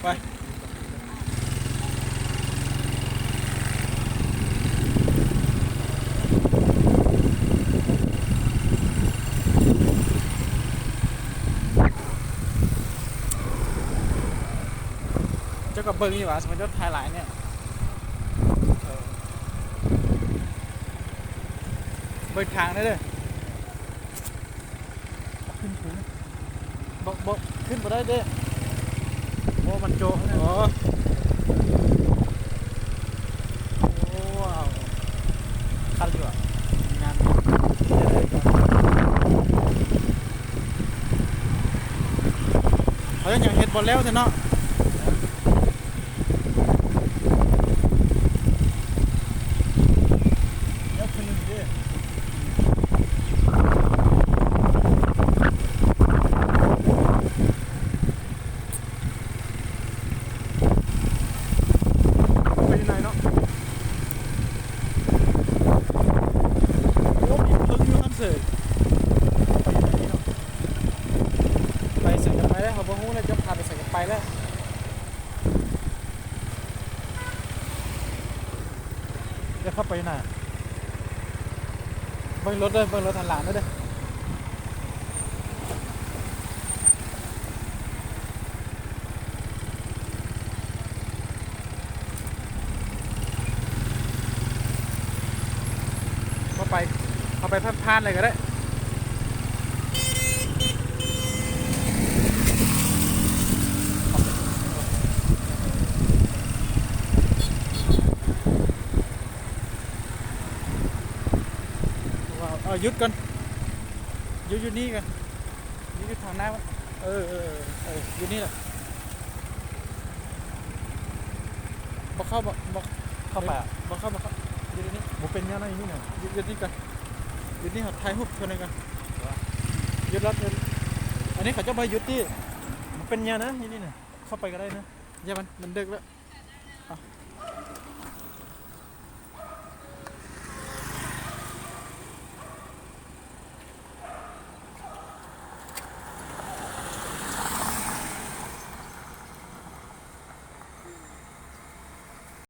ໄປ ເຈົ້າກໍເບິ່ງຢູ່ວ່າ ສົມມຸດວ່າຖ່າຍຫຼາຍແນວ ເອີ ເບິ່ງທາງແດ່ເດີ. ຂຶ້ນ ບໍ່ ບໍ່ ຂຶ້ນບໍ່ໄດ້ເດ້. ໂອ້ ມັນໂຈະ ອໍ ໂອ້ ວ້າວ ຄັກຢູ່ອະ ງາມ. ເຂົາຍັງເຮັດບໍ່ແລ້ວແທ້ເນາະ. ໄປຢູ່ໃນເນາະ ໂອ້ ມີເພິ່ງຢູ່ຫັ້ນເສີຍ. ໄປໃສກໍໄປແລ້ວ ເຮົາບໍ່ຮູ້ແລ້ວ ເຈົ້າພາໄປໃສກໍໄປແລ້ວ. ດຽວເຂົ້າໄປນະ ເບິ່ງລົດເດີ ເບິ່ງລົດທາງຫຼັງເດີ. ເຂົ້າໄປ ເຂົ້າໄປຜ່ານໆເລີຍກໍໄດ້. ເອົາ ຢຸດກ່ອນ ຢຸດຢູ່ນີ້ກ່ອນ ຢຸດຢູ່ທາງໜ້າມັນ. ເອີ ເອີ ເອີ ເອີ ຢູ່ນີ້ແຫຼະ. ບໍ່ເຂົ້າ ບໍ່ ບໍ່ເຂົ້າໄປອະ ບໍ່ເຂົ້າ ບໍ່ເຂົ້າ ຢູ່ໃນນີ້ ບໍ່ເປັນຫຍັງນະ ຢູ່ນີ້ນະ ຢູ່ ຢູ່ນີ້ກ່ອນ ຢູ່ນີ້ ເຮົາຖ່າຍຮູບເທື່ອໜຶ່ງກ່ອນ. ຢຸດລະ ອັນນີ້ເຂົາເຈົ້າບໍ່ໃຫ້ຢຸດຕິ ບໍ່ເປັນຫຍັງນະ ຢູ່ນີ້ນະ ເຂົ້າໄປກໍໄດ້ນະ. ຢ່າ ມັນ ມັນເດິກແລ້ວ.